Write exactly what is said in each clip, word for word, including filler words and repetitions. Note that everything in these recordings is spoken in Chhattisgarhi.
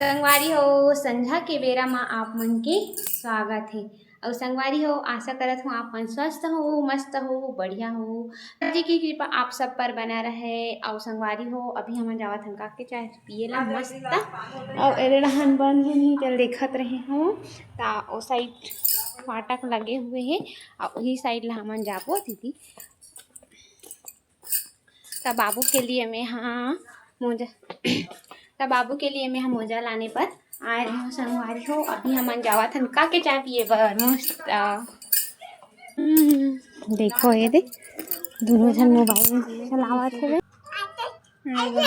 संगवारी हो, संझा के बेरा म आप मन के स्वागत हे। अउ संगवारी हो, आशा करत हूँ आप मन स्वस्थ हो, मस्त हो, बढ़िया हो। जी की कृपा आप सब पर बना रहे। अउ संगवारी हो, अभी हमन जावत हन काके चाय पिए ला मस्त। अउ एदे डहन बंद हे नहीं, चल देखत रहे हूँ। ता ओ साइड फाटक लगे हुए हे, अउ वही साइड ला हमन जाबो दीदी। तब बाबू के लिए मैं हाँ मोजा, तब बाबू के लिए मैं हाँ मोजा लाने पर आए रहे हूँ संगवारी हो। अभी हमन जावत हन काके चाय पिए बर मस्त। हम्म, देखो ये दे, दोनों झन मोबाइल चलावत हवे। हम्म।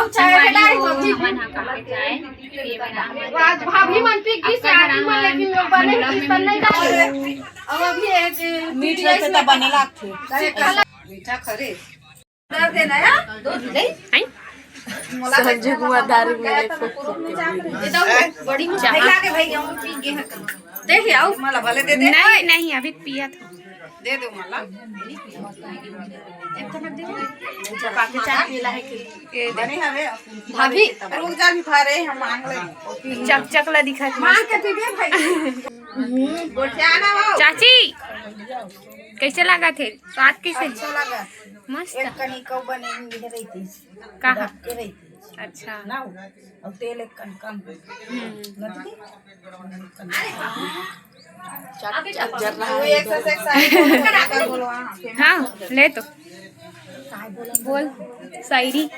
संगवारी हो, हमन ह काके चाय पीए बर आए हन। आज भाभी मन पी गिस, अक्का आदमी मन, लेकिन लोग बने मतलब किस में नहीं मीठा डाले। अब अभी एक मीठ रहिथे त बने लागथे। मीठा खरे। दे देना है, दो ले। हैं? संजू कुमार दारू में ले फूक फूक के पी रहे हैं। ये तो बड़ी मुश्किल लागे भाई, हम पी गए हैं। देख आओ। मला भले दे दे। नहीं, नहीं, अभी पिया था। दे दो मला। चपा के चाय पीला है कि? ये दे। बने हवे। भाभी, रुक जा, अभी भरे हम मांग ले। चकचक ला दिखा दे। मांग के पीबे भाई। गोठियाना हो। चाची, कैसे लगा थे? स्वाद कैसे? अच्छा लगा। मस्त। एक कनिको बने हुई है रहती। कहाँ? दबके रहती। अच्छा। ना हो। और तेल एक कन कम। हम्म। नदी? चक, चक जर रहा वो है एक इधर। से एक सारी बोलो, बोलो, हाँ, फेमस हाँ, हो गई। ले तो। काय बोलो? बोल, शायरी।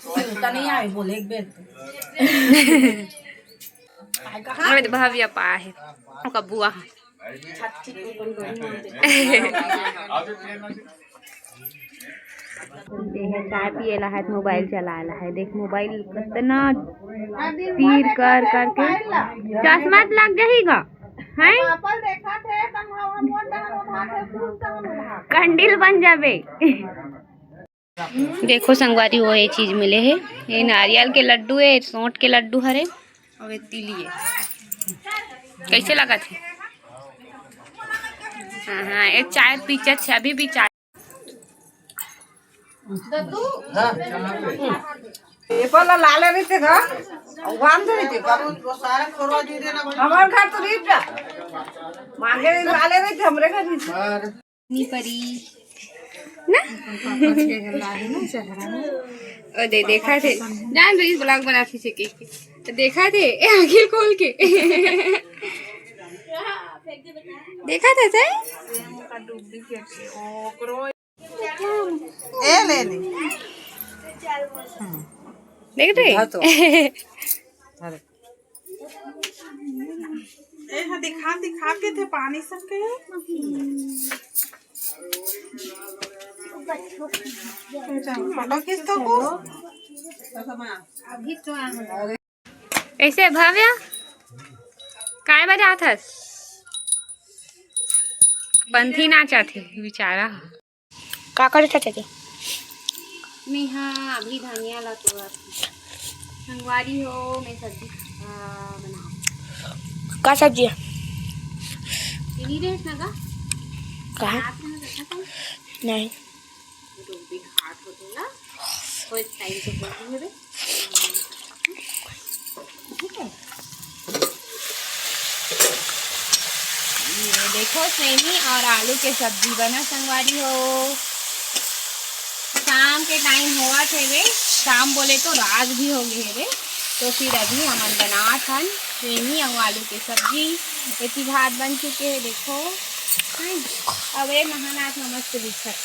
सुनता नहीं आए, बोले एक बेर तो। काय कहा? अरे तो भाभी आप आए हैं। ओका बुआ है। छाती के ऊपर गोरी मार दे। ये है, चाय पिए ला है, मोबाइल चलाए ला है। देख, मोबाइल कितना पीर कर करके चश्मा त लग जाही गा, हैं? कंडील बन जाबे। देखो संगवारी, वो ये चीज मिले है, ये नारियल के लड्डू है, सौंठ के लड्डू हरे, और ये तिली है। कैसे लगा थे? हाँ, हाँ, ये चाय पीछे से अभी भी चाय। ये पहला लाले रहिथे घर, और बांध रहिथे घर। हमार घर तो रहिथे, मांगे लाले रहिथे, हमरे घर रहिथे। नी परी ना। ओ दे, देखा थे, जान रही vlog बना थी से के। देखा थे, ए, आंखें खोल के। देखा था सही? ए, ले ले। देख रहे? हाँ तो। अरे। ए, हाँ, दिखा, दिखा के थे पानी सब के। फोटो खींच तो को। अभी तो आ। कैसे भव्या? काय बजात हस? पंथी नाचत हे बेचारा। का करे चाचा जी? मेहा अभी धनिया ला तोड़त हूँ। संगवारी हो, मैं सब्जी, आ, बना। का सब्जी है? ये नहीं रेस ना का? कहाँ? रात में देखा था? नहीं। तो भी खात होते ना, कोई टाइम से बोल रही है। ठीक है, ये देखो, सेमी और आलू के सब्जी बना संगवारी हो। शाम के टाइम होवत हेवे, शाम बोले तो रात भी हो गए हेवे, तो फिर अभी हमन बनात हन सेमी और आलू के सब्जी। एती भात बन चुके हे, देखो, हैं? अब ये महानाथ में मस्त दिखत।